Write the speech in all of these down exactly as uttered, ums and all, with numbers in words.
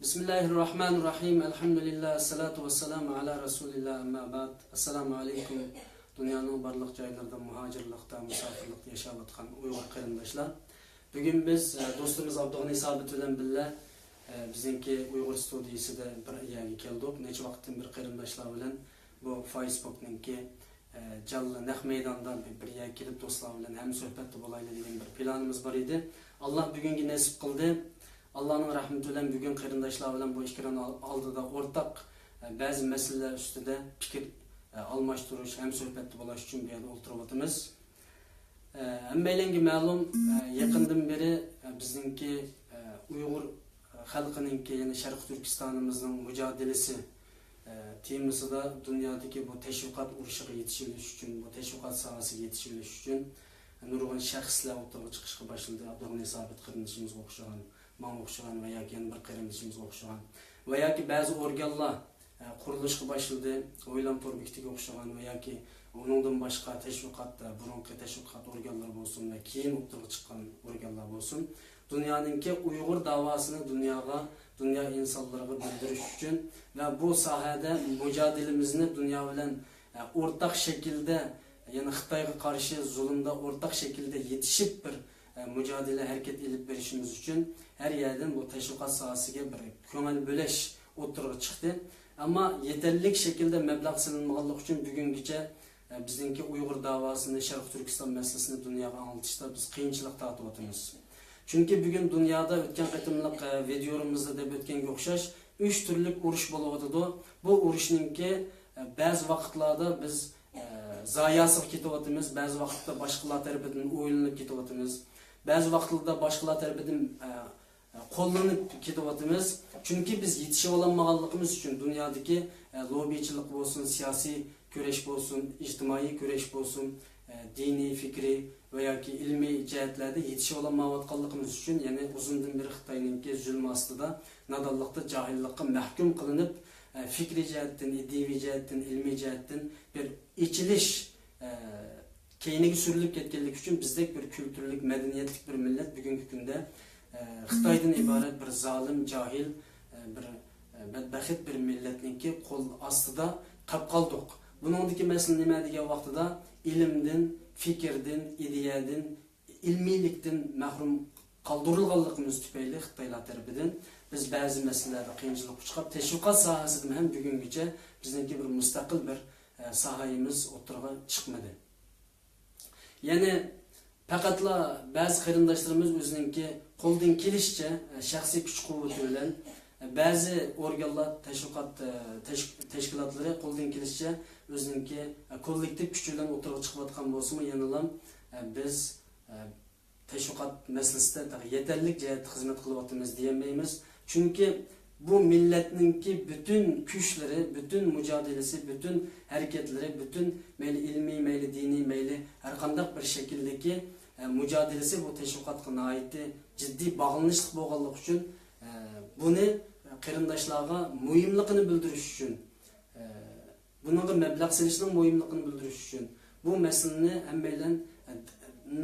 بىسمىللاھىرراھمانىرراھىم. ئەلھەمدۇلىللا، ئەسسالاتۇ ۋەسسالامۇ ئەلا رەسۇلىللا، ئەمما بەئد. ئەسسالامۇ ئەلەيكۇم. دۇنيانىڭ بارلىق جايلىرىدا مۇھاجىرلىقتا، مۇساپىرلىقتا ياشاۋاتقان ئۇيغۇر قېرىنداشلار. بۈگۈن بىز، ئە، دوستىمىز ئابدۇغېنى سابىت بىلەن بىللە، ئە، بىزنىڭكى ئۇيغۇر ستۇدىيىسىدە بىر يەرگە كەلدۇق. نەچچە ۋاقىتتىن بىر قېرىنداشلار بىلەن بۇ فېيسبۇكنىڭكى، ئە، جانلىق نەق مەيداندا بىر، بىر يەرگە كېلىپ دوستلار بىلەن ھەمسۆھبەتتە بولايلى دېگەن بىر پىلانىمىز بار ئىدى. ئاللا بۈگۈنگە نېسىپ قىلدى. ئاللانىڭ رەھمىتى بىلەن بۈگۈن قېرىنداشلار بىلەن بۇ ئېكران ئال-، ئالدىدا ئورتاق، ئە، بەزى مەسىلىلەر ئۈستىدە پىكىر، ئە، ئالماشتۇرۇش، ھەمسۆھبەتتە بولاش ئۈچۈن بۇ يەردە ئولتۇرۇۋاتىمىز. ئە، ھەممەيلەنگە مەلۇم، ئە، يېقىندىن بېرى، ئە، بىزنىڭكى، ئە، ئۇيغۇر خەلقىنىڭكى، يەنى شەرقىي تۈركىستانىمىزنىڭ مۇجادىلىسى، ئە، تېمىسىدا دۇنيادىكى بۇ تەشۋىقات ئۇرۇشىغا يېتىشىۋېلىش ئۈچۈن، بۇ تەشۋىقات ساھەسىگە يېتىشىۋېلىش ئۈچۈن نۇرغۇن شەخسلەر ئوتتۇرىغا چىقىشقا باشلىدى. ئابدۇغېنى سابىت قېرىندىشىمىزغا ئوخشىغان، ماڭا ئوخشىغان ۋە ياكى يەنە بىر قېرىندىشىمىزغا ئوخشىغان ۋە ياكى بەزى ئورگانلار، ئە، قۇرۇلۇشقا باشلىدى. ئويلام تور بېكىتىگە ئوخشىغان ۋە ياكى ئۇنىڭدىن باشقا تەشۋىقات، ئە، بۇرۇنقى تەشۋىقات ئورگانلىرى بولسۇن ۋە كېيىن ئوتتۇرىغا چىققان ئورگانلار بولسۇن. دۇنيانىڭكى ئۇيغۇر داۋاسىنى دۇنياغا، دۇنيا ئىنسانلىرىغا بىلدۈرۈش ئۈچۈن ۋە بۇ ساھەدە مۇجادىلىمىزنى دۇنيا بىلەن، ئە، ئورتاق شەكىلدە، يەنى خىتايغا قارشى زۇلۇمدا ئورتاق شەكىلدە يېتىشىپ بىر، ئە، مۇجادىلە ھەرىكەت ئېلىپ بېرىشىمىز ئۈچۈن ھەر يەردىن بۇ تەشۋىقات ساھەسىگە بىر كۆڭۈل بۆلۈش ئوتتۇرىغا چىقتى. ئەمما يېتەرلىك شەكىلدە مەبلەغ سېلىنمىغانلىقى ئۈچۈن بۈگۈنگىچە، ئە، بىزنىڭكى ئۇيغۇر داۋاسىنى، شەرقىي تۈركىستان مەسىلىسىنى دۇنياغا ئاڭلىتىشتا بىز قىيىنچىلىق تارتىۋاتىمىز. چۈنكى بۈگۈن دۇنيادا ئۆتكەن قېتىملىق، ئە، ۋىدىيولىرىمىزدا دەپ ئۆتكەنگە ئوخشاش ئۈچ تۈرلۈك ئۇرۇش بولۇۋاتىدۇ. بۇ ئۇرۇشنىڭكى، ئە، بەزى ۋاقىتلاردا بىز، ئە، زايەسىغا كېتىۋاتىمىز، بەزى ۋاقىتتا باشقىلار تەرىپىدىن ئويلىنىپ كېتىۋاتىمىز، بەزى ۋاقىتلاردا باشقىلار تەرىپىدىن، ئە، قوللىنىپ كېتىۋاتىمىز. چۈنكى بىز يېتىشىۋالالمىغانلىقىمىز ئۈچۈن دۇنيادىكى، ئە، لوببىچىلىق بولسۇن، سىياسىي كۈرەش بولسۇن، ئىجتىمائىي كۈرەش بولسۇن، ئە، دىنىي، پىكرىي ۋە ياكى ئىلمىي جەھەتلەردە يېتىشىۋالالمايۋاتقانلىقىمىز ئۈچۈن، يەنى ئۇزۇندىن بېرى خىتاينىڭكى زۇلمى ئاستىدا، نادانلىقتا، جاھىللىققا مەھكۇم قىلىنىپ، ئە، پىكرىي جەھەتتىن، ئىدىيىۋى جەھەتتىن، ئىلمىي جەھەتتىن بىر ئېچىلىش، ئە، كەينىگە سۈرۈلۈپ كەتكەنلىكى ئۈچۈن بىزدەك بىر كۈلتۈرلۈك، مەدەنىيەتلىك بىر مىللەت بۈگۈنكى كۈندە، ئە، خىتايدىن ئىبارەت بىر زالىم، جاھىل، ئە، بىر، ئە، بەدبەخت بىر مىللەتنىڭكى قول ئاستىدا قاپ قالدۇق. بۇنىڭدىكى مەسىلە نېمە دېگەن ۋاقتىدا، ئىلىمدىن، پىكىردىن، ئىدىيەدىن، ئىلمىيلىكتىن مەھرۇم قالدۇرۇلغانلىقىمىز تۈپەيلى خىتايلار تەرىپىدىن بىز بەزى مەسىلىلەردە قىيىنچىلىققا ئۇچراپ، تەشۋىقات ساھەسىدىمۇ ھەم بۈگۈنگىچە بىزنىڭكى بىر مۇستەقىل بىر، ئە، ساھەيىمىز ئوتتۇرىغا چىقمىدى. يەنى پەقەتلا بەزى قېرىنداشلىرىمىز ئۆزىنىڭكى قولىدىن كېلىشىچە، ئە، شەخسىي كۈچ قۇۋۋىتى بىلەن، ئە، بەزى ئورگانلار، تەشۋىقات، ئە، تەش-، تەشكىلاتلىرى قولىدىن كېلىشىچە ئۆزىنىڭكى، ئە، كوللېكتىپ كۈچى بىلەن ئوتتۇرىغا چىقىۋاتقان بولسىمۇ، يەنىلا، ئە، بىز، ئە، تەشۋىقات مەسىلىسىدە تېخى يېتەرلىك جەھەتتە خىزمەت قىلىۋاتىمىز دېيەلمەيمىز. چۈنكى بۇ مىللەتنىڭكى پۈتۈن كۈچلىرى، پۈتۈن مۇجادىلىسى، پۈتۈن ھەرىكەتلىرى، پۈتۈن مەيلى ئىلمىي، مەيلى دىنىي، مەيلى ھەرقانداق بىر شەكىلدىكى، ئە، مۇجادىلىسى بۇ تەشۋىقاتقا ناھايىتى جىددىي باغلىنىشلىق بولغانلىقى ئۈچۈن، ئە، بۇنى قېرىنداشلارغا مۇھىملىقىنى بىلدۈرۈش ئۈچۈن، ئە، بۇنىڭغا مەبلەغ سېلىشنىڭ مۇھىملىقىنى بىلدۈرۈش ئۈچۈن، بۇ مەسىلىنى ھەممەيلەن، ئە،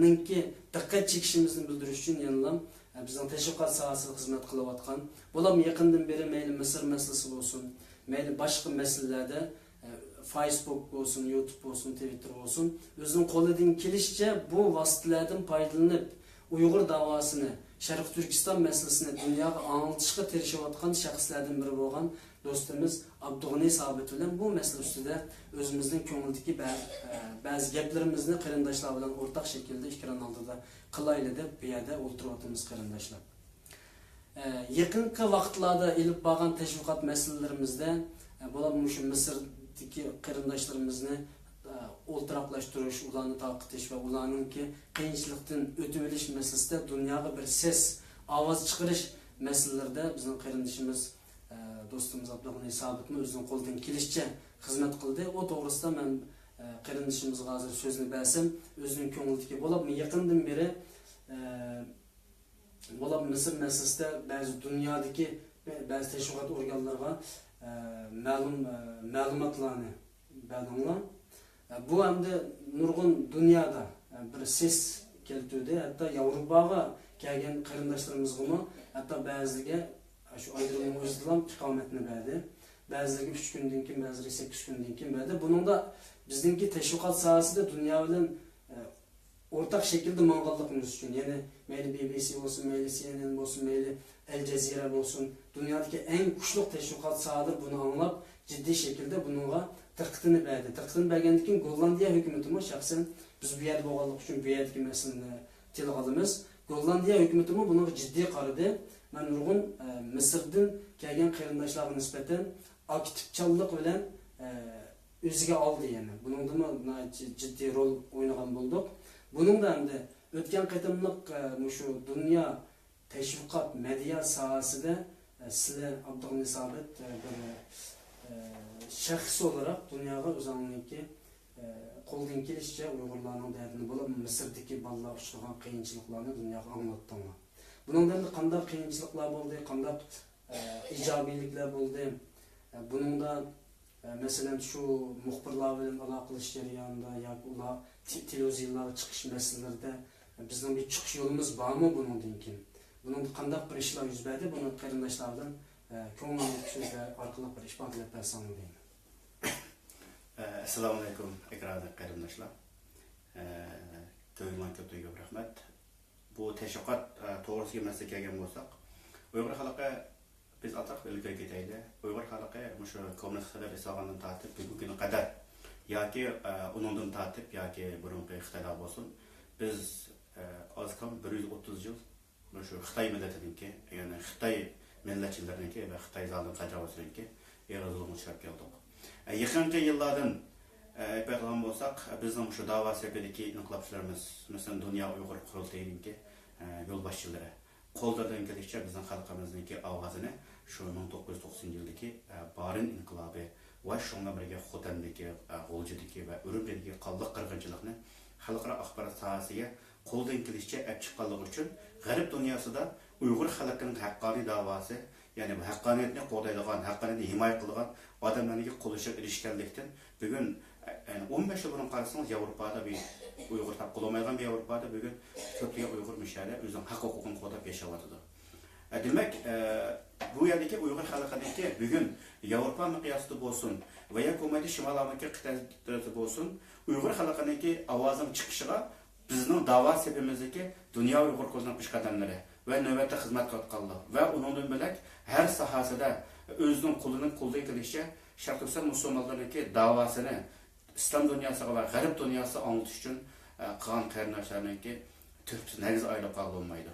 نىڭكى دىققەت چېكىشىمىزنى بىلدۈرۈش ئۈچۈن يەنىلا، ئە، بىزنىڭ تەشۋىقات ساھەسىدە خىزمەت قىلىۋاتقان، بۇلارمۇ يېقىندىن بېرى مەيلى مىسىر مەسىلىسى بولسۇن، مەيلى باشقا مەسىلىلەردە، ئە، فېيسبۇك بولسۇن، يۇتۇب بولسۇن، تىۋىتتېر بولسۇن، ئۆزىنىڭ قولىدىن كېلىشىچە بۇ ۋاسىتىلەردىن پايدىلىنىپ، ئۇيغۇر داۋاسىنى، شەرقىي تۈركىستان مەسىلىسىنى دۇنياغا ئاڭلىتىشقا تىرىشىۋاتقان شەخسلەردىن بىرى بولغان دوستىمىز ئابدۇغېنى سابىت بىلەن بۇ مەسىلە ئۈستىدە ئۆزىمىزنىڭ كۆڭلىدىكى بە-، بەزى گەپلىرىمىزنى قېرىنداشلار بىلەن ئورتاق شەكىلدە ئېكران ئالدىدا قىلايلى دەپ بۇ يەردە ئولتۇرۇۋاتىمىز، قېرىنداشلار. ئە، يېقىنقى ۋاقىتلاردا ئېلىپ بارغان تەشۋىقات مەسىلىلىرىمىزدە، ئە، بولۇپ مۇشۇ مىسىردىكى قېرىنداشلىرىمىزنى، ئە، ئولتۇراقلاشتۇرۇش، ئۇلارنى تارقىتىش ۋە ئۇلارنىڭكى قىيىنچىلىقتىن ئۆتۈۋېلىش مەسىلىسىدە دۇنياغا بىر سەس، ئاۋاز چىقىرىش مەسىلىلىرىدە بىزنىڭ قېرىندىشىمىز، ئە، دوستىمىز ئابدۇغېنى سابىتمۇ ئۆزىنىڭ قولىدىن كېلىشىچە خىزمەت قىلدى. ئۇ توغرىسىدا مەن، ئە، قېرىندىشىمىزغا ھازىر سۆزنى بەرسەم، ئۆزىنىڭ كۆڭلىدىكى بولۇپمۇ يېقىندىن بېرى، ئە، بولۇپ مىسىر مەسىلىسىدە بەزى دۇنيادىكى بەزى تەشۋىقات ئورگانلىرىغا، ئە، مەلۇم، ئە، مەلۇماتلارنى بەردىڭلار. ئە، بۇ ئەمدى نۇرغۇن دۇنيادا، ئە، بىر سېس كەلتۈردى. ھەتتا ياۋروپاغا كەلگەن قېرىنداشلىرىمىزغىمۇ، ھەتتا بەزىلىرىگە، ئە، شۇ ئايرودرومنىڭ ئۆزىدىلا ئىقامەتنى بەردى. بەزىلىرىگە ئۈچ كۈندىن كېيىن، بەزىلىرىگە سەككىز كۈندىن كېيىن بەردى. بۇنىڭدا بىزنىڭكى تەشۋىقات ساھەسىدە دۇنيا بىلەن، ئە، ئورتاق شەكىلدە ماڭغانلىقىمىز ئۈچۈن، يەنى مەيلى بى بى سى بولسۇن، مەيلى سى ئېن ئېن بولسۇن، مەيلى ئەل جەزىرە بولسۇن، دۇنيادىكى ئەڭ كۈچلۈك تەشۋىقات ساھەلىرى بۇنى ئاڭلاپ، جىددىي شەكىلدە بۇنىڭغا دىققىتىنى بەردى. دىققىتىنى بەرگەندىن كېيىن، گوللاندىيە ھۆكۈمىتىمۇ شەخسەن بىز بۇ يەردە بولغانلىقى ئۈچۈن بۇ يەردىكى مەسىلىنى تىلغا ئالىمىز. گوللاندىيە ھۆكۈمىتىمۇ بۇنىڭغا جىددىي قارىدى. مەن نۇرغۇن، ئە، مىسىردىن كەلگەن قېرىنداشلارغا نىسبەتەن ئاكتىپچانلىق بىلەن، ئە، ئۆزىگە ئالدى يەنى. بۇنىڭدىمۇ ناھايىتى جىددىي رول ئوينىغان بولدۇق. بۇنىڭدا ئەمدى ئۆتكەن قېتىملىق، ئە، مۇشۇ دۇنيا تەشۋىقات، مېدىيا ساھەسىدە، ئە، سىلەر ئابدۇغېنى سابىت، ئە، بىر، ئە، شەخس ئولىراق دۇنياغا ئۆزۈڭنىڭكى، ئە، قولدىن كېلىشىچە ئۇيغۇرلارنىڭ دەردىنى بولۇپ، مىسىردىكى بالىلار ئۇچرىغان قىيىنچىلىقلارنى دۇنياغا ئاڭلاتتىڭلار. بۇنىڭدا ئەمدى قانداق قىيىنچىلىقلار بولدى، قانداق، ئە، ئىجابىيلىكلەر بولدى؟ ئە، بۇنىڭدا ئە، مەسىلەن، شۇ مۇخبىرلار بىلەن ئالاقىلىشىش جەريانىدا ياكى ئۇلار تې-، تېلېۋىزىيونلارغا چىقىش مەسىلىلىرىدە، ئە، بىزنىڭ بىر چىقىش يولىمىز بارمۇ بۇنىڭدىن كېيىن؟ بۇنىڭدا قانداق بىر ئىشلار يۈز بەردى؟ بۇنى قېرىنداشلار بىلەن، ئە، كۆڭۈل ئاڭلىتىش سۆزلەر ئارقىلىق بىر ئىپادىلەپ بەرسەڭلار دەيمەن. ئە، ئەسسالامۇئەلەيكۇم، ئەكرەم قېرىنداشلار. ئە، كۆڭلۈڭلار كۆپتىن كۆپ رەھمەت. بۇ تەشۋىقات، ئە، توغرىسىدىكى مەسىلىگە كەلگەن بولساق، ئۇيغۇر خەلقى، بىز ئازراق ئىلگىرى كېتەيلى. ئۇيغۇر خەلقى مۇشۇ كوممۇنىست خىتايلار بېسىۋالغاندىن تارتىپ بۈگۈنكى كۈنگە قەدەر ياكى، ئە، ئۇنىڭدىن تارتىپ ياكى بۇرۇنقى خىتايلار بولسۇن، بىز، ئە، ئاز كام بىر يۈز ئوتتۇز يىل مۇشۇ خىتاي مىللىتىنىڭكى، يەنى خىتاي مىللەتچىلىرىنىڭكى ۋە خىتاي زالىم تاجاۋۇزچىلىرىنىڭكى ئېغىر زۇلۇمغا ئۇچراپ كەلدۇق. ئە، يېقىنقى يىللاردىن، ئە، ئېلىپ بېقىدىغان بولساق، بىزنىڭ مۇشۇ داۋا سېپىدىكى ئىنقىلابچىلىرىمىز، مەسىلەن، دۇنيا ئۇيغۇر قۇرۇلتىيىنىڭكى، ئە، يولباشچىلىرى قوللىرىدىن كېلىشىچە بىزنىڭ خەلقىمىزنىڭكى ئاۋازىنى شۇ مىڭ توققۇز يۈز توقسىنىنچى يىلدىكى، ئە، بارىن ئىنقىلابى ۋە شۇنىڭ بىلەن بىرگە خوتەندىكى، ئە، غۇلجىدىكى ۋە ئۈرۈمچىدىكى قانلىق قىرغىنچىلىقنى خەلقئارا ئاخبارات ساھەسىگە قولىدىن كېلىشىچە ئەپ چىققانلىقى ئۈچۈن غەرب دۇنياسىدا ئۇيغۇر خەلقىنىڭ ھەققانىي داۋاسى، يەنى بۇ ھەققانىيەتنى قوغدايدىغان، ھەققانىيەتنى ھىمايە قىلىدىغان ئادەملەرنىڭكى قوللىشىغا ئېرىشكەنلىكتىن بۈگۈن، يەنى ئون بەش يىل بۇرۇن قارىسىڭىز، ياۋروپادا بىر ئۇيغۇر تاپقىلى بولمايدىغان بىر ياۋروپادا بۈگۈن كۆپلىگەن ئۇيغۇر مۇشۇ يەردە ئۆزىنىڭ ھەق ھوقۇقىنى قوغداپ ياشاۋاتىدۇ. ئە، دېمەك، ئە، بۇ يەردىكى ئۇيغۇر خەلقىنىڭكى بۈگۈن ياۋروپا مىقياسىدا بولسۇن ۋە ياكى بولمىدى شىمالىي ئامېرىكا قىتئەسىدە بولسۇن، ئۇيغۇر خەلقىنىڭكى ئاۋازىنىڭ چىقىشىغا بىزنىڭ داۋا سېپىمىزدىكى دۇنيا ئۇيغۇر قۇرۇلتىيىنىڭ پېشقەدەملىرى ۋە نۆۋەتتە خىزمەت قىلىۋاتقانلار ۋە ئۇنىڭدىن بۆلەك ھەر ساھەسىدە ئۆزىنىڭ قولىنىڭ، قولىدىن كېلىشىچە شەرقىي تۈركىستان مۇسۇلمانلىرىنىڭكى داۋاسىنى ئىسلام دۇنياسىغا ۋە غەرب دۇنياسىغا ئاڭلىتىش ئۈچۈن، ئە، قىلغان قەرىنداشلارنىڭكى تۆھپىسىنى ھەرگىز ئايرىپ قالغىلى بولمايدۇ.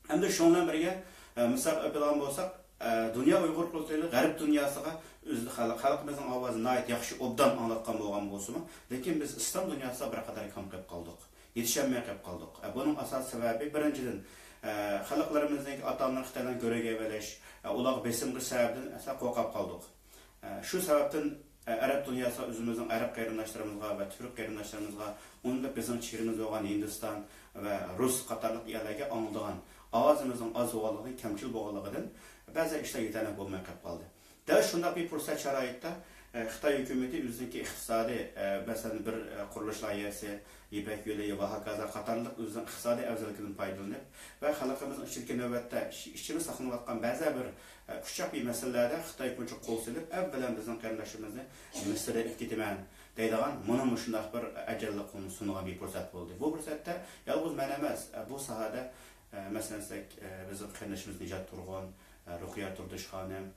ئەمدى شۇنىڭ بىلەن بىرگە، ئە، مىسال ئېلىپ بېرىدىغان بولساق، ئە، دۇنيا ئۇيغۇر قۇرۇلتىيى غەرب دۇنياسىغا ئۆز خەلق، خەلقىمىزنىڭ ئاۋازىنى ناھايىتى ياخشى، ئوبدان ئاڭلاتقان بولغان بولسىمۇ، لېكىن بىز ئىسلام دۇنياسىغا بىر قەدەر كەم قېلىپ قالدۇق. يېتىشەلمەي قېلىپ قالدۇق. ئە، بۇنىڭ ئاساسىي سەۋەبى، بىرىنچىدىن، ئە، خەلقلىرىمىزنىڭ ئاتا-ئانىلىرى خىتايلارنى كۆرۈرگە ئېۋىلىش، ئە، ئۇلارغا بېسىم قىلىش سەۋەبىدىن ئەسلا قورقۇپ قالدۇق. ئە، شۇ سەۋەبتىن، ئە، ئەرەب دۇنياسىغا، ئۆزىمىزنىڭ ئەرەب قېرىنداشلىرىمىزغا ۋە تۈرك قېرىنداشلىرىمىزغا، ئۇنداق بىزنىڭ چېگرىمىز بولغان ھىندىستان ۋە رۇس قاتارلىق يەرلەرگە ئاڭلىدىغان ئاۋازىمىزنىڭ ئاز بولغانلىقىدىن، كەمچىل بولغانلىقىدىن بەزى ئىشلار يېتەرلىك بولماي قېلىپ قالدى. دەل شۇنداق بىر پۇرسەت شارائىتتا، ئە، خىتاي ھۆكۈمىتى ئۆزىنىڭكى ئىقتىسادىي، ئە، مەسىلەن، بىر، ئە، قۇرۇلۇش لايىھەسى، يىپەك يولى ۋە ھاكازا قاتارلىق ئۆزىنىڭ ئىقتىسادىي ئەۋزەللىكىدىن پايدىلىنىپ ۋە خەلقىمىزنىڭ ئىچىدىكى نۆۋەتتە ئىچ-، ئىچىمىز ساقلىنىۋاتقان بەزى بىر، ئە، ئۇششاق بىر مەسىلىلەردە خىتاي ھۆكۈمىتى قول سېلىپ، ئەۋۋەلەن بىزنىڭ قېرىنداشلىرىمىزنى مىسىرغا ئېلىپ كېتىمەن دەيدىغان مانا مۇشۇنداق بىر ئەجەللىك سۇنغان بىر پۇرسەت بولدى. بۇ پۇرسەتتە يالغۇز مەن ئەمەس، ئە، بۇ ساھەدە، ئە، مەسىلەن، دېسەك، ئە، بىزنىڭ قېرىندىشىمىز نىجات تۇرغۇن، ئە، رۇقىيە تۇردۇش خانىم،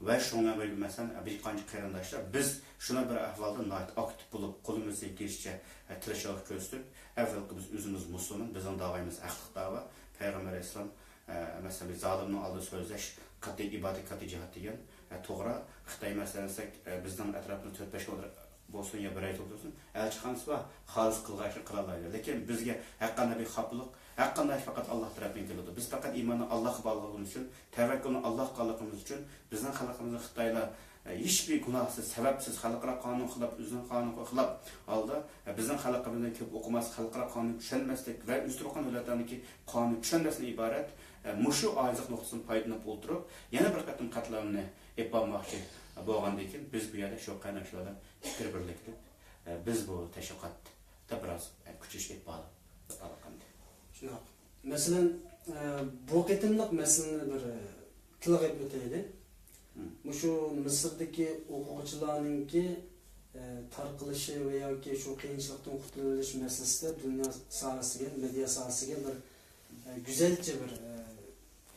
ۋە شۇنىڭ بىلەن بىرگە، مەسىلەن، بىر قانچە قېرىنداشلار، بىز شۇنداق بىر ئەھۋالدا ناھايىتى ئاكتىپ بولۇپ، قولىمىزدىن كېلىشىچە، ئە، تىرىشچانلىق كۆرسىتىپ، ئەۋۋەلقى بىز ئۆزىمىز مۇسۇلمان، بىزنىڭ داۋايىمىز ھەقلىق داۋا، پەيغەمبەر ئەلەيھىسسالام، ئە، مەسىلەن، بىر زالىمنىڭ ئالدىدا سۆزلەش قەتئىي ئىبادەت، قەتئىي جىھاد دېگەن. ئە، توغرا، خىتاي مەسىلەن دېسەك، ئە، بىزنىڭ ئەتراپىمىزدا تۆت بەش بولسۇن يا بىرەر تۇرسۇن، ئەلچىخانىسى بار، خالىس قىلغان ئىشنى قىلالايدۇ. لېكىن بىزگە ھەرقانداق بىر خاپىلىق، ھەرقانداق ئىش پەقەت ئاللاھ تەرەپتىن كېلىدۇ. بىز پەقەت ئىماننى ئاللاھقا باغلىغىنىمىز ئۈچۈن، تەۋەككۈلنى ئاللاھقا قىلغىنىمىز ئۈچۈن، بىزنىڭ خەلقىمىزنى خىتايلار، ئە، ھېچبىر گۇناھسىز، سەۋەبسىز، خەلقئارا قانۇنغا خىلاپ، ئۆزىنىڭ قانۇنىغا خىلاپ ھالدا، ئە، بىزنىڭ خەلقىمىزنى كۆپ ئوقۇماسلىق، خەلقئارا قانۇننى چۈشەنمەسلىك ۋە ئۆزى تۇرغان دۆلەتلەرنىڭكى قانۇننى چۈشەنمەسلىكتىن ئىبارەت، ئە، مۇشۇ ئاجىزلىق نۇقتىسىدىن پايدىلىنىپ ئولتۇرۇپ، يەنە بىر قېتىم قەتلىئامنى ئېلىپ بارماقچى بولغاندىن كېيىن، بىز بۇ يەردە شۇ قېرىنداشلار بىلەن پىكىر بىرلىكلىك، ئە، بىز بۇ تەشۋىقاتتا بىراز، ئە، كۈچەش ئېلىپ باردۇق دەپ ئالاقەمدە. شۇنداق. مەسىلەن، ئە، بۇ قېتىملىق مەسىلىنى بىر، ئە، تىلغا ئېلىپ ئۆتەيلى. مم. مۇشۇ مىسىردىكى ئوقۇغۇچىلارنىڭكى، ئە، تارقىلىشى ۋە ياكى شۇ قىيىنچىلىقتىن قۇتۇلۇۋېلىش مەسىلىسىدە دۇنيا ساھەسىگە، مېدىيا ساھەسىگە بىر، ئە، گۈزەلچە بىر، ئە،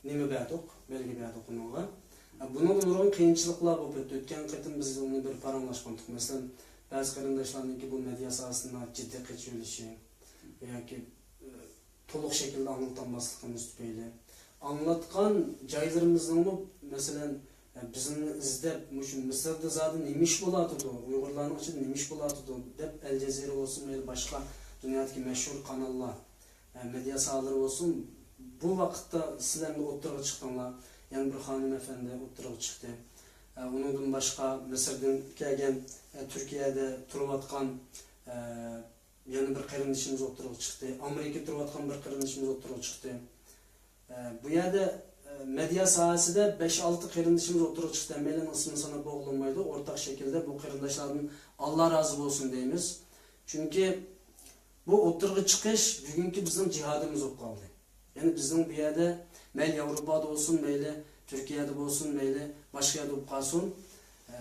نېمە بەردۇق، بەلگە بەردۇق ئۇنىڭغا. ئە، بۇنىڭدا نۇرغۇن قىيىنچىلىقلار بولۇپ ئۆتتى. ئۆتكەن قېتىم بىز ئۇنى بىر پاراڭلاشقانتۇق. مەسىلەن، بەزى قېرىنداشلارنىڭكى بۇ مېدىيا ساھەسىدە ناھايىتى جىددىي قېچىۋېلىشى ياكى، ئە، تولۇق شەكىلدە ئاڭلىتالماسلىقىمىز تۈپەيلى. ئاڭلاتقان جايلىرىمىزنىڭمۇ، مەسىلەن، بىزنى ئىزدەپ، مۇشۇ مىسىردا زادى نېمە ئىش بولاتىدۇ، ئۇيغۇرلارنىڭ ئىچىدە نېمە ئىش بولاتىدۇ دەپ، ئەل جەزىرە بولسۇن، مەيلى باشقا دۇنيادىكى مەشھۇر قاناللار، مېدىيا ساھەلىرى بولسۇن، بۇ ۋاقىتتا سىلەرمۇ ئوتتۇرىغا چىقتىڭلار. يەنە بىر خانىم ئەپەندى ئوتتۇرىغا چىقتى. ئۇنىڭدىن باشقا مىسىردىن كەلگەن، تۈركىيەدە تۇرۇۋاتقان، يەنە بىر قېرىندىشىمىز ئوتتۇرىغا چىقتى. ئامېرىكىدا تۇرۇۋاتقان بىر قېرىندىشىمىز ئوتتۇرىغا چىقتى. ئە، بۇ يەردە، ئە، مېدىيا ساھەسىدە بەش-ئالتە قېرىندىشىمىز ئوتتۇرىغا چىقتى. ھەممەيلەننىڭ ئىسمىنى ساناپ بولغىلى بولمايدۇ. ئورتاق شەكىلدە بۇ قېرىنداشلاردىن ئاللا رازى بولسۇن دەيمىز. چۈنكى بۇ ئوتتۇرىغا چىقىش بۈگۈنكى بىزنىڭ جىھادىمىز بولۇپ قالدى. يەنى بىزنىڭ بۇ يەردە مەيلى ياۋروپادا بولسۇن، مەيلى تۈركىيەدە بولسۇن، مەيلى باشقا يەردە بولۇپ قالسۇن، ئە،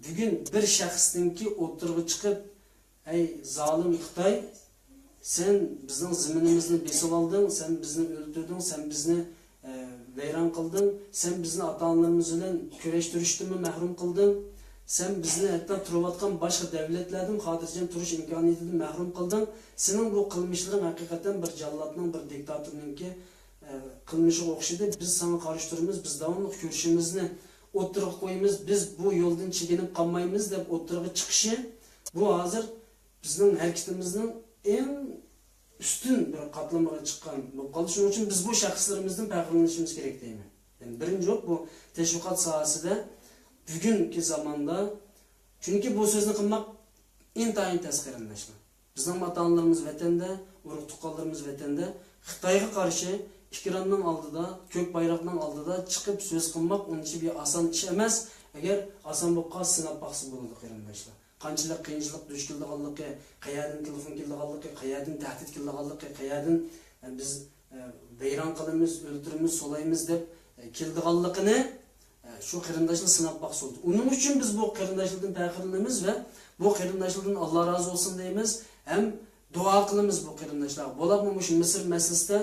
بۈگۈن بىر شەخستىنكى ئوتتۇرىغا چىقىپ، ئەي زالىم خىتاي، سەن بىزنىڭ زېمىنىمىزنى بېسىۋالدىڭ، سەن بىزنى ئۆلتۈردۈڭ، سەن بىزنى، ئە، ۋەيران قىلدىڭ، سەن بىزنى ئاتا-ئانىلىرىمىز بىلەن كۈرەشتۈرۈشتىنمۇ مەھرۇم قىلدىڭ، سەن بىزنى ھەتتا تۇرۇۋاتقان باشقا دەۋلەتلەردىن خاتىرجەم تۇرۇش ئىمكانىيىتىدىن مەھرۇم قىلدىڭ. سېنىڭ بۇ قىلمىشلىرىڭ ھەقىقەتەن بىر جاللاتنىڭ، بىر دىكتاتورنىڭكى، ئە، قىلمىشىغا ئوخشىدى. بىز ساڭا قارشى تۇرىمىز، بىز داۋاملىق كۈرىشىمىزنى ئوتتۇرىغا قويىمىز، بىز بۇ يولدىن چېكىنىپ قالمايمىز دەپ ئوتتۇرىغا چىقىشى، بۇ ھازىر بىزنىڭ ھەرىكىتىمىزنىڭ ئەڭ ئۈستۈن بىر قاتلىمىغا چىققان بولۇپ قالدى. شۇنىڭ ئۈچۈن بىز بۇ شەخسلىرىمىزدىن پەخىرلىنىشىمىز كېرەك دەيمەن. يەنى بىرىنچى بولۇپ بۇ تەشۋىقات ساھەسىدە بۈگۈنكى زاماندا، چۈنكى بۇ سۆزنى قىلماق ئىنتايىن تەس، قېرىنداشلار. بىزنىڭ ئاتا-ئانىلىرىمىز ۋەتەندە، ئۇرۇق-تۇغقانلىرىمىز ۋەتەندە، خىتايغا قارشى ئېكراننىڭ ئالدىدا، كۆك بايراقنىڭ ئالدىدا چىقىپ سۆز قىلماق ئۇنچە بىر ئاسان ئىش ئەمەس. ئەگەر ئاسان بولۇپ قالسا، سىناپ باقسا بولىدۇ، قېرىنداشلار. قانچىلىك قىيىنچىلىق دۇچ كېلىدىغانلىقى، قەيەردىن تېلېفون كېلىدىغانلىقى، قەيەردىن تەھدىت كېلىدىغانلىقى، قەيەردىن، ئە، بىز، ئە، ۋەيران قىلىمىز، ئۆلتۈرىمىز، سولايمىز دەپ، ئە، كېلىدىغانلىقىنى، ئە، شۇ قېرىنداشلار سىناپ باقسۇن. ئۇنىڭ ئۈچۈن بىز بۇ قېرىنداشلاردىن پەخىرلىنىمىز ۋە بۇ قېرىنداشلاردىن ئاللا رازى بولسۇن دەيمىز ھەم دۇئا قىلىمىز بۇ قېرىنداشلارغا. بولۇپمۇ مۇشۇ مىسىر مەسىلىسىدە،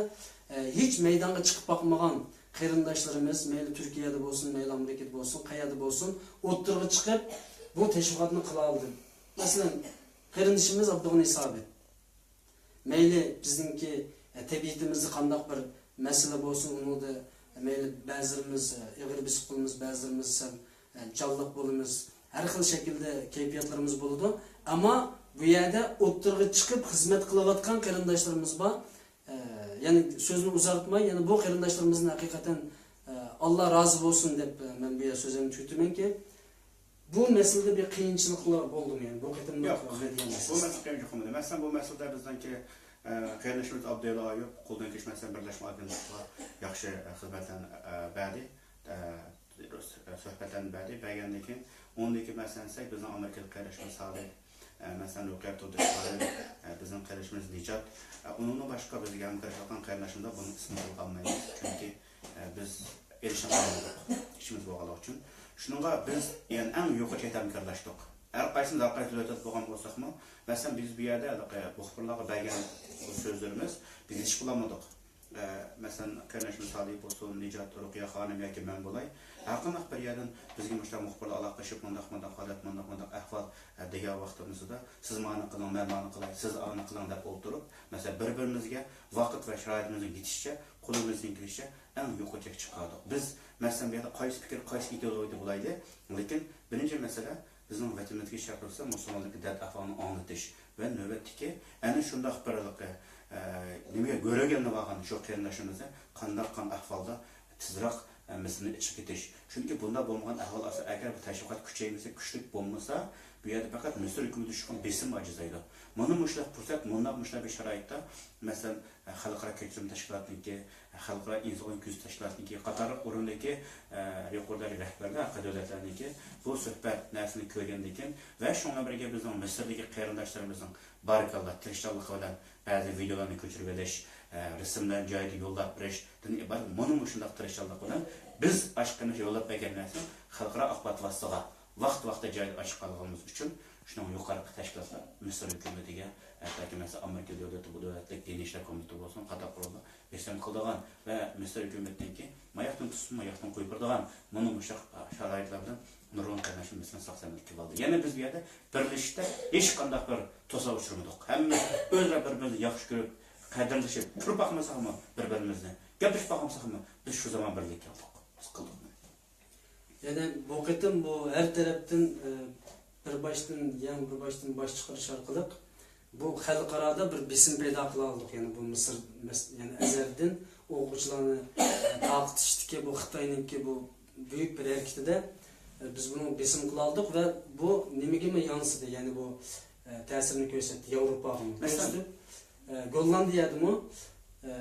ئە، ھېچ مەيدانغا چىقىپ باقمىغان قېرىنداشلىرىمىز، مەيلى تۈركىيەدە بولسۇن، مەيلى ئامېرىكىدا بولسۇن، قەيەردە بولسۇن، ئوتتۇرىغا چىقىپ، بۇ تەشۋىقاتنى قىلالىدى. مەسىلەن، قېرىندىشىمىز ئابدۇغېنى سابىت. مەيلى بىزنىڭكى، ئە، تەبىئىتىمىزدە قانداق بىر مەسىلە بولسۇن، ئۇنىڭدا مەيلى بەزىلىرىمىز، ئە، ئېغىر بېسىپ قالىمىز، بەزىلىرىمىز سەل، ئە، جانلىق بولىمىز. ھەر خىل شەكىلدە كەيپىياتلىرىمىز بولىدۇ. ئەمما بۇ يەردە ئوتتۇرىغا چىقىپ خىزمەت قىلىۋاتقان قېرىنداشلىرىمىز بار. ئە، يەنە سۆزنى ئۇزارتماي، يەنە بۇ قېرىنداشلىرىمىزدىن ھەقىقەتەن، ئە، ئاللا رازى بولسۇن دەپ، ئە، مەن بۇ يەردە سۆزۈمنى تۈگىتىمەنكى، بۇ مەسىلىدە بىر قىيىنچىلىقلار بولدىمۇ؟ يەنى بۇ قېتىملىق يوق، مېدىيا بۇ مەسىلىسى. مەسىلە قىيىنچىلىق بولمىدى. مەسىلەن، بۇ مەسىلىدە بىزنىڭكى، ئە، قېرىندىشىمىز ئابدۇللا ئايۇپ قولدىن كېلىش، مەسىلەن، بىرلەشمە ئاگېنتلىقىغا ياخشى، ئە، خىزمەتلەرنى، ئە، بەردى. ئە، سۆھبەتلەرنى بەردى. بەرگەندىن كېيىن، ئۇنىڭدىن كېيىن مەسىلەن دېسەك، بىزنىڭ ئامېرىكىلىق قېرىندىشىمىز سالىھ، ئە، مەسىلەن، رۇقىيە تۇردۇش خانىم، ئە، بىزنىڭ قېرىندىشىمىز نىجات، ئە، ئۇنىڭدىن باشقا بىزگە ھەمكارلىشىۋاتقان قېرىنداشلىرىمىز بار، بۇنى ئىسمىنى تىلغا ئالمايمىز. چۈنكى، ئە، بىز ئېرىشەلمىدۇق، ئىشىمىز بولغانلىقى ئۈچۈن. شۇنىڭغا بىز يەنە ئەڭ يۇقىرى چەكتە ھەمكارلاشتۇق. ھەر قايسىمىز ھەر قايسى دۆلەتتە بولغان بولساقمۇ، مەسىلەن، بىز بۇ يەردە ھېلىقى مۇخبىرلارغا بەرگەن بۇ سۆزلىرىمىز، بىز يېتىشىپ بولالمىدۇق. ئە، مەسىلەن، قېرىندىشىمىز سالىھ بولسۇن، نىجات، رۇقىيە خانىم ياكى مەن بولاي، ھەرقانداق بىر يەردىن بىزگە مۇشۇنداق مۇخبىرلار ئالاقىلىشىپ، مۇنداق، مۇنداق ھالەت، مۇنداق، مۇنداق ئەھۋال، ئە، دېگەن ۋاقتىمىزدا، سىز مانى قىلىڭ، مەن مانى قىلاي، سىز ئانى قىلىڭ دەپ ئولتۇرۇپ، مەسىلەن، بىر-بىرىمىزگە ۋاقىت ۋە شارائىتىمىزنىڭ يېتىشىچە، قولىمىزدىن كېلىشىچە ئەڭ يۇقىرى چەككە چىقاردۇق. بىز، مەسىلەن، بۇ يەردە قايسى پىكىر، قايسى ئىدېئولوگىيەدە بولايلى، لېكىن بىرىنچى مەسىلە، بىزنىڭ ۋەتىنىمىزگە چاقىرىلسا، مۇسۇلمانلىقتىكى دەرد ئەھۋالنى ئاڭلىتىش ۋە نۆۋەتتىكى ئەنە شۇنداق بىر، ئە، نېمىگە كۆرەلمەي بارغان شۇ قېرىنداشلىرىمىزنى قانداق قان ئەھۋالدا تېزراق، ئە، مىسىرنى ئېچىپ كېتىش. چۈنكى بۇنداق بولمىغان ئەھۋال ئاستىدا، ئەگەر بۇ تەشۋىقات كۈچەيمىسە، كۈچلۈك بولمىسا، بۇ يەردە پەقەت مىسىر ھۆكۈمىتى ئۈچۈن بېسىم ئاجىزلايدۇ. مانا مۇشۇنداق پۇرسەت، مۇنداق، مۇشۇنداق بىر شارائىتتا، مەسىلەن، خەلقئارا كەچۈرۈم تەشكىلاتىنىڭكى، خەلقئارا ئىنسان ھوقۇقىنى كۆزىتىش تەشكىلاتىنىڭكى قاتارلىق ئورۇندىكى، ئە، يۇقىرى دەرىجىلىك رەھبەرلەر، ھەر قايسى دۆلەتلەرنىڭكى بۇ سۆھبەت نەرسىنى كۆرگەندىن كېيىن ۋە شۇنىڭ بىلەن بىرگە بىزنىڭ مىسىردىكى قېرىنداشلىرىمىزنىڭ بارىكاللا، تىرىشچانلىقى بىلەن بەزى ۋىدىيولارنى كۆچۈرۈۋېلىش، ئە، رەسىملەرنى جايىدا يوللاپ بېرىشتىن ئىبارەت مانا مۇشۇنداق تىرىشچانلىق بىلەن بىز ئاشۇ قېرىنداش يوللاپ بەرگەن نەرسىنى خەلقئارا ئاخبارات ۋاسىتىسىغا ۋاقىت-ۋاقتىدا جايىدا ئاچىققانلىقىمىز ئۈچۈن، شۇنىڭ يۇقىرىقى تەشكىلاتلار مىسىر ھۆكۈمىتىگە، ھەتتاكى مەسىلەن، ئامېرىكا دۆلىتى، بۇ دۆلەتلىك دىنىي ئىشلار كومىتېتى بولسۇن، قاتارلىقلار بېسىم قىلىدىغان ۋە مىسىر ھۆكۈمىتىنىڭكى ماياقتىن تۇتسۇن، ماياقتىن قويۇپ بېرىدىغان مۇنۇ مۇشۇ شارائىتلار بىلەن نۇرغۇن قېرىنداشلىرىمىز مىسىرنى ساق-سالامەت كېلىۋالدى. يەنە بىز بۇ يەردە بىرلىشىشتە ھېچقانداق بىر توساق ئۇچرىمىدۇق. ھەممىمىز ئۆزئارا بىر-بىرىمىزنى ياخشى كۆرۈپ، قەدىرلىشىپ، تۇرۇپ باقمىساقمۇ بىر-بىرىمىزنى، گەپلىشىپ باقمىساقمۇ، بىز شۇ زامان بىرلىككە كەلدۇق. بىز قىلدۇق. يەنى بۇ قېتىم بۇ ھەر تەرەپتىن، ئە، بىر باشتىن يەڭ، بىر باشتىن باش چىقىرىش ئارقىلىق بۇ خەلقئارادا بىر بېسىم پەيدا قىلالىدۇق. يەنى بۇ مىسىر، مەس-، يەنى ئەزھەردىن ئوقۇغۇچىلارنى، ئە، تارقىتىشتىكى بۇ خىتاينىڭكى بۇ بۈيۈك بىر ھەرىكىتىدە، ئە، بىز بۇنىڭغا بېسىم قىلالىدۇق ۋە بۇ نېمىگىمۇ ياڭزىدى؟ يەنى بۇ، ئە، تەسىرىنى كۆرسەتتى ياۋروپاغىمۇ. مەسىلەن، كۆرسىتىپ، ئە، گوللاندىيەدىمۇ، ئە،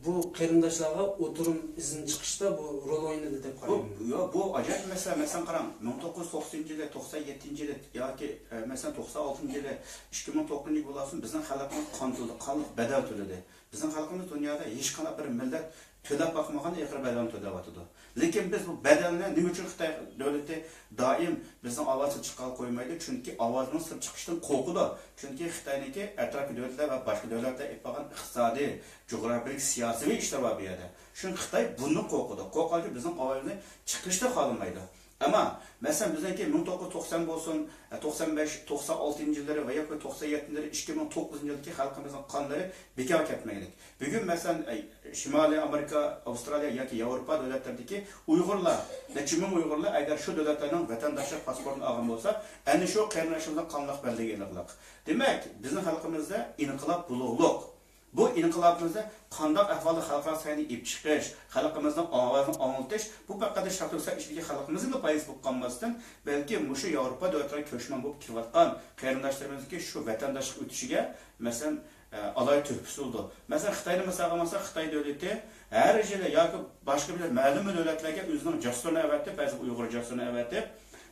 بۇ قېرىنداشلارغا ئوتتۇرا ئىزنى چىقىشتا بۇ رول ئوينىدى دەپ بۇ، قارايمەن. يا، بۇ ئاجايىپ مەسىلە. مەسىلەن، قاراڭ، مىڭ توققۇز يۈز توقسىنىنچى يىلى، توقسان يەتتىنچى يىلى ياكى، ئە، مەسىلەن، توقسان ئالتىنچى يىلى، ئىككى مىڭ توققۇزىنچى يىل بولسۇن، بىزنىڭ خەلقىمىز قان تۆلىدى، قانلىق بەدەل تۆلىدى. بىزنىڭ خەلقىمىز دۇنيادا ھېچقانداق بىر مىللەت تۆلەپ باقمىغان ئېغىر بەدەلنى تۆلەۋاتىدۇ. لېكىن بىز بۇ بەدەلنى نېمە ئۈچۈن خىتاي دۆلىتى دائىم بىزنىڭ ئاۋازنى چىققىلى قويمايدۇ؟ چۈنكى ئاۋازنىڭ سىرت چىقىشىدىن قورقىدۇ. چۈنكى خىتاينىڭكى ئەتراپكى دۆلەتلەر ۋە باشقا دۆلەتلەر ئېلىپ بارغان ئىقتىسادىي، جۇغراپىيەلىك، سىياسىي ئىشلار بار بۇ يەردە. شۇڭا خىتاي بۇندىن قورقىدۇ. قورققانكى بىزنىڭ ئاۋازنى چىقىرىشنى خالىمايدۇ. ئەمما، مەسىلەن، بىزنىڭكى مىڭ توققۇز يۈز توقسان بولسۇن، توقسان بەش، توقسان ئالتىنچى يىللىرى ۋە ياكى توقسان يەتتىنچى يىللىرى، ئىككى مىڭ توققۇزىنچى يىلدىكى خەلقىمىزنىڭ قانلىرى بىكارغا كەتمەيلى. بۈگۈن، مەسىلەن، ئەي، شىمالىي ئامېرىكا، ئاۋسترالىيە ياكى ياۋروپا دۆلەتلىرىدىكى ئۇيغۇرلار، نەچچە مىڭ ئۇيغۇرلار ئەگەر شۇ دۆلەتلەرنىڭ ۋەتەنداشلىق پاسپورتىنى ئالغان بولسا، ئەنە شۇ قېرىنداشلىرىمىزنىڭ قانلىق بەلگىلىكلىك. دېمەك، بىزنىڭ خەلقىمىزدە ئىنقىلاب بولۇقلۇق. بۇ ئىنقىلابىمىزنى قانداق ئەھۋالدا خەلقئارا سەھنىگە ئېلىپ چىقىش، خەلقىمىزنىڭ ئاۋازىنى ئاڭلىتىش، بۇ پەقەت شارق تۈركىستان ئىچىدىكى خەلقىمىزنىڭلا پايدىسى بولۇپ قالماستىن، بەلكى مۇشۇ ياۋروپا دۆلەتلىرىگە كۆچمەن بولۇپ كېلىۋاتقان قېرىنداشلىرىمىزنىڭكى شۇ ۋەتەنداشلىق ئۆتۈشىگە، مەسىلەن، ئە، ئالاھىدە تۆھپىسى بولىدۇ. مەسىلەن، خىتاينى مىسالغا ئالساق، خىتاي دۆلىتى ھەر يىلى ياكى باشقا بىر مەلۇم بىر دۆلەتلەرگە ئۆزىنىڭ جاسۇسلىرىنى ئەۋەتىپ، بەزى ئۇيغۇر جاسۇسلىرىنى ئەۋەتىپ،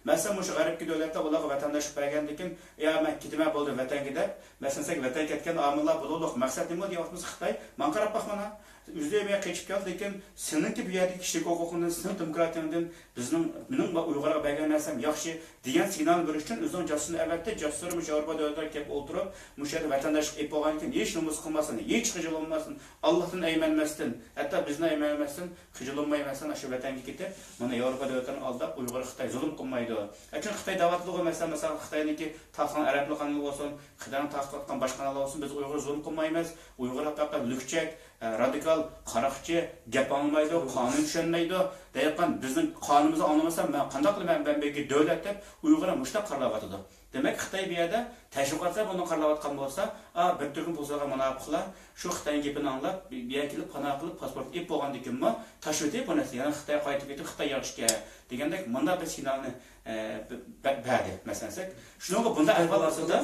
مەسىلەن، مۇشۇ غەربكى دۆلەتلەر ئۇلارغا ۋەتەنداشلىق بەرگەندىن كېيىن، يا، مەن كېتىمەن بولدى ۋەتەنگە دەپ، مەسىلەن، سەن ۋەتەنگە كەتكەن ئامىللار بولۇقلۇق. مەقسەت نېمە دېگەن ۋاقتىمىزدا خىتاي، ماڭا قاراپ باقمانا. ئۆزلىرى بۇ يەرگە قېچىپ كەلدى، لېكىن سېنىڭكى بۇ يەردىكى كىشىلىك ھوقۇقۇڭدىن، سېنىڭ دېموكراتىيەڭدىن بىزنىڭ، مېنىڭ ئۇيغۇرغا بەرگەن نەرسەم ياخشى دېگەن سىگنالنى بېرىش ئۈچۈن ئۆزىنىڭ جاسۇسىنى ئەۋەتتى. جاسۇسلىرى مۇشۇ ياۋروپا دۆلەتلىرىگە كېلىپ ئولتۇرۇپ، مۇشۇ يەردە ۋەتەنداشلىق ئېلىپ بولغاندىن كېيىن ھېچ نومۇس قىلماستىن، ھېچ خىجىل بولماستىن، ئاللاھتىن ئەيمەنمەستىن، ھەتتا بىزدىن ئەيمەنمەستىن، خىجىللانماي، مەسىلەن، ئاشۇ ۋەتەنگە كېتىپ، مانا ياۋروپا دۆلەتلىرىنى ئالداپ، ئۇيغۇرغا خىتاي زۇلۇم قىلمايدۇ. ئە، چۈنكى خىتاي دەۋاتىدىغۇ، مەسىلەن، مەسىلەن، خىتاينىڭكى تارقىتقان ئەرەبلىك قانىلى بولسۇن، خىتاينىڭ تارقىتىۋاتقان باشقا قاناللار بولسۇن، بىز ئۇيغۇر زۇلۇم قىلمايمىز. ئۇيغۇر پەقەت لۈكچەك، ئە، رادىكال، قاراقچى، گەپ ئاڭلىمايدۇ، قانۇن چۈشەنمەيدۇ دەيۋاتقان، بىزنىڭ قانۇنىمىزنى ئاڭلىمىسا، مەن قانداق قىلىمەن، مەن بەلكى دۆلەت دەپ ئۇيغۇرلار مۇشۇنداق قارىلاۋاتىدۇ. دېمەك، خىتاي بۇ يەردە تەشۋىقاتلار بۇنى قارىلاۋاتقان بولسا، ئا، بىر تۈركۈم پۇل سالغان مۇناپىقلار شۇ خىتاينىڭ گېپىنى ئاڭلاپ، بۇ يەرگە كېلىپ پانا قىلىپ، پاسپورت ئېلىپ بولغاندىكىنمۇ تاشلىۋېتىپ بۇ نەرسىنى، يەنە خىتايغا قايتىپ كېتىپ، خىتاي ياخشىكەن دېگەندەك مۇنداق بىر سىگنالنى، ئە، بە-، بە-، بەردى. مەسىلەن، شۇنىڭغا بۇنداق ئەھۋال ئاستىدا،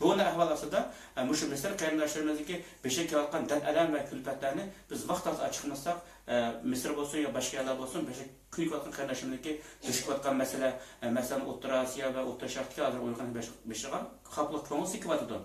بۇنداق ئەھۋال ئاستىدا، ئە، مۇشۇ مىسىر قېرىنداشلىرىمىزدىكى بېشىغا كېلىۋاتقان دەرد-ئەلەم ۋە كۈلپەتلەرنى بىز ۋاقتىدا ئاچىقمىساق، ئە، مىسىر بولسۇن يا باشقا يەرلەر بولسۇن، بېشى كۆيۈۋاتقان قېرىنداشلىرىمىزدىكى دۇچ كېلىۋاتقان مەسىلە، ئە، مەسىلەن، ئوتتۇرا ئاسىيا ۋە ئوتتۇرا شەرقتىكى ھازىر ئۇيغۇرنىڭ بېشىغا، بېشىغا خاپىلىق كۆڭۈل سېلىۋاتىدۇ.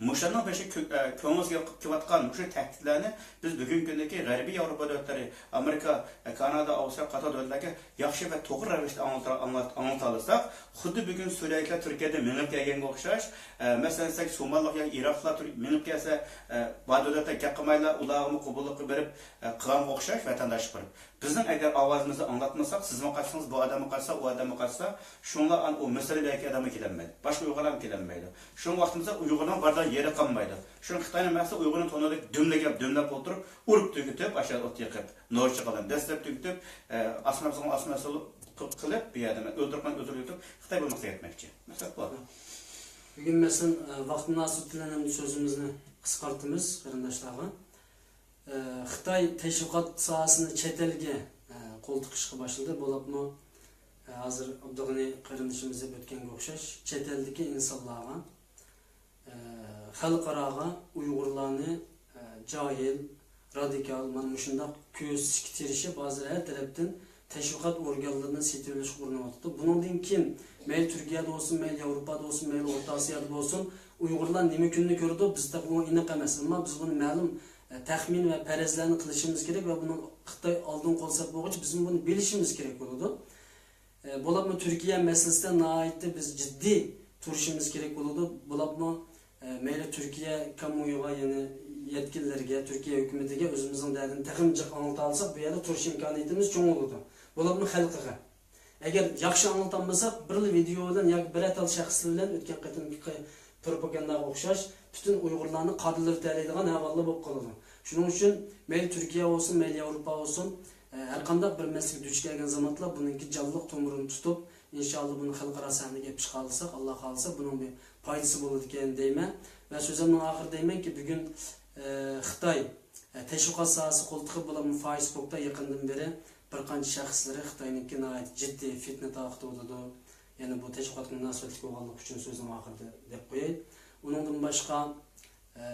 مۇشۇلارنىڭ بېشى كۆ-، ئە، كۆڭلىگە كېلىۋاتقان مۇشۇ تەھدىتلەرنى بىز بۈگۈنكى كۈندىكى غەربىي ياۋروپا دۆلەتلىرى، ئامېرىكا، ئە، كانادا، ئاۋسترالىيا قاتار دۆلەتلەرگە ياخشى ۋە توغرا رەۋىشتە ئاڭلىتا-، ئاڭلات-، ئاڭلىتالىساق، خۇددى بۈگۈن سۈرىيەلىكلەر تۈركىيەدىن مېڭىپ كەلگەنگە ئوخشاش، ئە، مەسىلەن، دېسەك، سومالىلىق ياكى ئىراقلار تۈر-، مېڭىپ كەلسە، ئە، بار دۆلەتلەر گەپ قىلمايلا، ئۇلارغىمۇ قوبۇللۇق بېرىپ، ئە، قىلغانغا ئوخشاش ۋەتەنداشلىق بېرىپ. بىزنىڭ ئەگەر ئاۋازىمىزنى ئاڭلاتمىساق، سىزمۇ قاچسىڭىز، بۇ ئادەممۇ قاچسا، ئۇ ئادەممۇ قاچسا، شۇڭلار ئان-، ئۇ مىسىردىكى ئادەممۇ كېلەلمەيدۇ. باشقا ئۇيغۇرلارمۇ كېلەلمەيدۇ. شۇڭا ۋاقتىمىزدا ئۇيغۇرنىڭ بارىدىغان يېرى قالمايدۇ. شۇڭا خىتاينىڭ مەقسىتى ئۇيغۇرنىڭ تونۇرىدىكى دۈملىگەپ، دۈملەپ ئولتۇرۇپ، ئۇرۇپ تۈگىتىپ، ئاشۇ يەردە ئوت يېقىپ، نورچە قىلىپ، دەسسەپ تۈگىتىپ، ئە، ئاسما سۇغا ئاسما سۇ قىلىپ، بۇ يەردە ئۆلتۈرۈپ، ئۆلتۈرۈپ، خىتاي بۇ مەقسەتكە يەتمەكچى. مەقسەت بۇ. بۈگۈن مەسىلەن، ئە، ۋاقىت مۇناسىۋىتى بىلەن ئەمدى سۆزىمىزنى قىسقارتىمىز قېرىنداشلارغا. ئە، خىتاي تەشۋىقات ساھەسىنى چەت ئەلگە، ئە، قول تىقىشقا باشلىدى. بولۇپمۇ، ئە، ھازىر ئابدۇغېنى قېرىندىشىمىز دەپ ئۆتكەنگە ئوخشاش، چەت ئەلدىكى ئىنسانلارغا، ئە، خەلقئاراغا ئۇيغۇرلارنى، ئە، جاھىل، رادىكال، مانا مۇشۇنداق كۆرسىتىشكە تىرىشىپ، ھازىر ھەر تەرەپتىن تەشۋىقات ئورگانلىرىنى سېتىۋېلىشقا ئۇرۇنۇۋاتىدۇ. بۇنىڭدىن كېيىن مەيلى تۈركىيەدە بولسۇن، مەيلى ياۋروپادا بولسۇن، مەيلى ئورتا ئاسىيادا بولسۇن، ئۇيغۇرلار نېمە كۈننى كۆرىدۇ، بىز تېخى ئۇ ئېنىق ئەمەس. ئەمما بىز بۇنى مەلۇم تەخمىن ۋە پەرەزلەرنى قىلىشىمىز كېرەك ۋە بۇنىڭ خىتاي ئالدىنقى قول سەپ بولغۇچە بىزمۇ بۇنى بىلىشىمىز كېرەك بولىدۇ. ئە، بولۇپمۇ تۈركىيە مەسىلىسىدە ناھايىتى بىز جىددىي تۇرۇشىمىز كېرەك بولىدۇ. بولۇپمۇ، ئە، مەيلى تۈركىيە كامۇيىغا، يەنى يەتكىنلەرگە، تۈركىيە ھۆكۈمىتىگە ئۆزىمىزنىڭ دەردىنى تېخىمۇ جىق ئاڭلىتالىساق، بۇ يەردە تۇرۇش ئىمكانىيىتىمىز چوڭ بولىدۇ. بولۇپمۇ خەلقىگە. ئەگەر ياخشى ئاڭلىتالمىساق، بىرلا ۋىدېئو بىلەن ياكى بىرەر تال شەخس بىلەن ئۆتكەن قېتىمقى پروپاگانداغا ئوخشاش پۈتۈن ئۇيغۇرلارنى قادىرلىۋېتەلەيدىغان ئەھۋاللار بولۇپ قالىدۇ. شۇنىڭ ئۈچۈن مەيلى تۈركىيە بولسۇن، مەيلى ياۋروپا بولسۇن، ئە، ھەرقانداق بىر مەسىلىگە دۇچ كەلگەن زاماندا بۇنىڭكى جانلىق تومۇرىنى تۇتۇپ، ئىنشاللا بۇنى خەلقئارا سەھنىگە ئېلىپ چىقالىساق، ئاللا خالىسا بۇنىڭ بىر پايدىسى بولىدىكەن دەيمەن. ۋە سۆزۈمنىڭ ئاخىرىدا دەيمەنكى، بۈگۈن، ئە، خىتاي، ئە، تەشۋىقات ساھەسى قولتۇقى بولۇپمۇ فايسبوكتا يېقىندىن بېرى بىر قانچە شەخسلىرى خىتاينىڭكى ناھايىتى جىددىي فىتنە تارقىتىۋاتىدۇ. يەنى بۇ تەشۋىقاتقا مۇناسىۋەتلىك بولغانلىقى ئۈچۈن سۆزنىڭ ئاخىرىدا دەپ قوياي. ئۇنىڭدىن باشقا، ئە،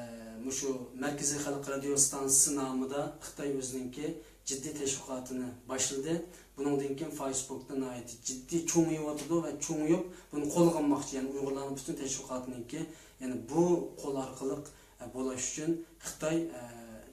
مۇشۇ مەركىزىي خەلق رادىيو ئىستانسىسى نامىدا خىتاي ئۆزىنىڭكى جىددىي تەشۋىقاتىنى باشلىدى. بۇنىڭدىن كېيىن فايسبوكتا ناھايىتى جىددىي چوڭىيىۋاتىدۇ ۋە چوڭىيىپ، بۇنى قولغا ئالماقچى، يەنى ئۇيغۇرلارنىڭ پۈتۈن تەشۋىقاتىنىڭكى، يەنى بۇ قول ئارقىلىق، ئە، بولاش ئۈچۈن خىتاي، ئە،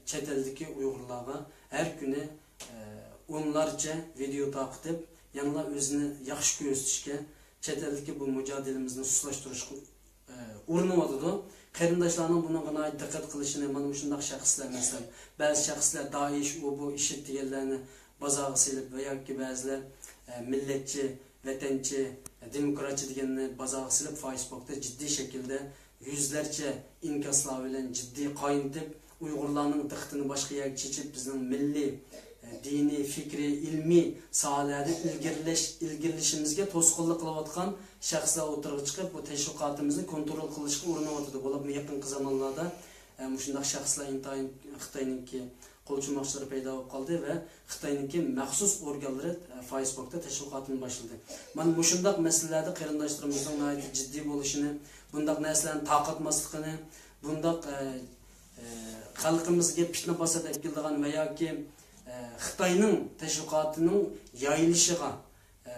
چەت ئەلدىكى ئۇيغۇرلارغا ھەر كۈنى، ئە، ئونلارچە ۋىدېئو تارقىتىپ، يەنىلا ئۆزىنى ياخشى كۆرسىتىشكە، چەت ئەلدىكى بۇ مۇجادىلىمىزنى سۇسلاشتۇرۇشقا ئە، ئۇرۇنۇۋاتىدۇ. قېرىنداشلارنىڭ بۇنىڭغا ناھايىتى دىققەت قىلىشىنى، مانا مۇشۇنداق شەخسلەر، مەسىلەن، بەزى شەخسلەر دائىش، ئۇ بۇ، ئىشىد دېگەنلەرنى بازارغا سېلىپ ۋە ياكى بەزىلەر، ئە، مىللەتچى، ۋەتەنچى، ئە، دېموكراتچى دېگەننى بازارغا سېلىپ، فايسبوكتا جىددىي شەكىلدە يۈزلەرچە ئىنكاسلار بىلەن جىددىي قاينىتىپ، ئۇيغۇرلارنىڭ دىققىتىنى باشقا يەرگە چېچىپ، بىزنىڭ مىللىي، دىنىي، فىكرىي، ئىلمىي ساھەلەردە ئىلگىرىلەش-، ئىلگىرىلىشىمىزگە توسقۇنلۇق قىلىۋاتقان شەخسلەر ئوتتۇرىغا چىقىپ، بۇ تەشۋىقاتىمىزنى كونترول قىلىشقا ئۇرۇنۇۋاتىدۇ. بولۇپمۇ يېقىنقى زامانلاردا، ئە، مۇشۇنداق شەخسلەر ئىنتايىن خىتاينىڭكى قولچۇماقچىلىرى پەيدا بولۇپ قالدى ۋە خىتاينىڭكى مەخسۇس ئورگانلىرى، ئە، فايسبوكتا تەشۋىقاتىنى باشلىدى. مانا مۇشۇنداق مەسىلىلەردە قېرىنداشلىرىمىزنىڭ ناھايىتى جىددىي بولۇشىنى، بۇنداق نەرسىلەرنى تارقاتماسلىقىنى، بۇنداق، ئە، ئە، خەلقىمىزگە پىتنە پاسات ئەپ كېلىدىغان ۋە ياكى، ئە، خىتاينىڭ تەشۋىقاتىنىڭ يايىلىشىغا، ئە،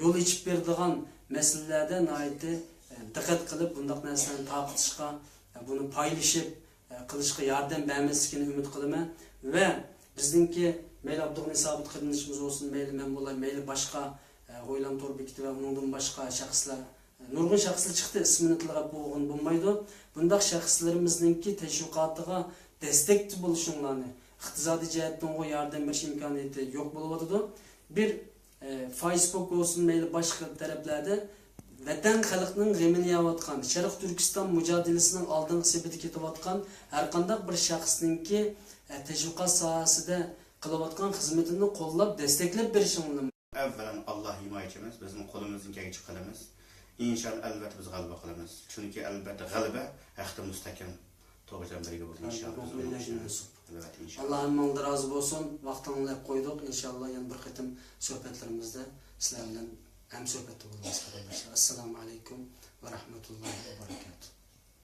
يول ئېچىپ بېرىدىغان مەسىلىلەردە ناھايىتى، ئە، دىققەت قىلىپ، بۇنداق نەرسىلەرنى تارقىتىشقا، ئە، بۇنى پايلىشىپ، ئە، قىلىشقا ياردەم بەرمەسلىكىنى ئۈمىد قىلىمەن. ۋە بىزنىڭكى مەيلى ئابدۇغېنى سابىت قېرىندىشىمىز بولسۇن، مەيلى مەن بولاي، مەيلى باشقا، ئە، ئويلام تور بېكىتى ۋە ئۇنىڭدىن باشقا شەخسلەر، نۇرغۇن شەخسلەر چىقتى، ئىسمىنى تىلغا بولغىلى بولمايدۇ. بۇنداق شەخسلىرىمىزنىڭكى تەشۋىقاتىغا دەستەكتە بولۇشۇڭلارنى، ئىقتىسادىي جەھەتتىنغۇ ياردەم بېرىش ئىمكانىيىتى يوق بولۇۋاتىدۇ. بىر، ئە، فايسبوك بولسۇن، مەيلى باشقا تەرەپلەردە ۋەتەن خەلقنىڭ غېمىنى يەۋاتقان، شەرقىي تۈركىستان مۇجادىلىسىنىڭ ئالدىنقى سېپىدە كېتىۋاتقان ھەرقانداق بىر شەخسنىڭكى، ئە، تەشۋىقات ساھەسىدە قىلىۋاتقان خىزمىتىنى قوللاپ، دەستەكلەپ بېرىشىڭلارنى ئەۋۋەلەن ئاللا ھىمايىچىمىز، بىزمۇ قولىمىزدىن كەلگىچە قىلىمىز. ئىنشاللا، ئەلۋەتتە بىز غەلىبە قىلىمىز. چۈنكى ئەلۋەتتە غەلىبە ھەقتە مۇستەھكەم تۇرغۇچان بىرگە بولىدۇ، ئىنشاللا. بىز ئۇنىڭ ئۈچۈن ئەلۋەتتە، ئىنشاللا. ئاللا ھەممىڭلارنى رازى بولسۇن. ۋاقتىڭلارنى ئېلىپ قويدۇق. ئىنشاللا يەنە بىر قېتىم سۆھبەتلىرىمىزدە سىلەر بىلەن ھەمسۆھبەتتە بولىمىز، قېرىنداشلار. ئەسسالامۇ ئەلەيكۇم ۋە رەھمەتۇللاھى ۋە بەرىكاتۇھ.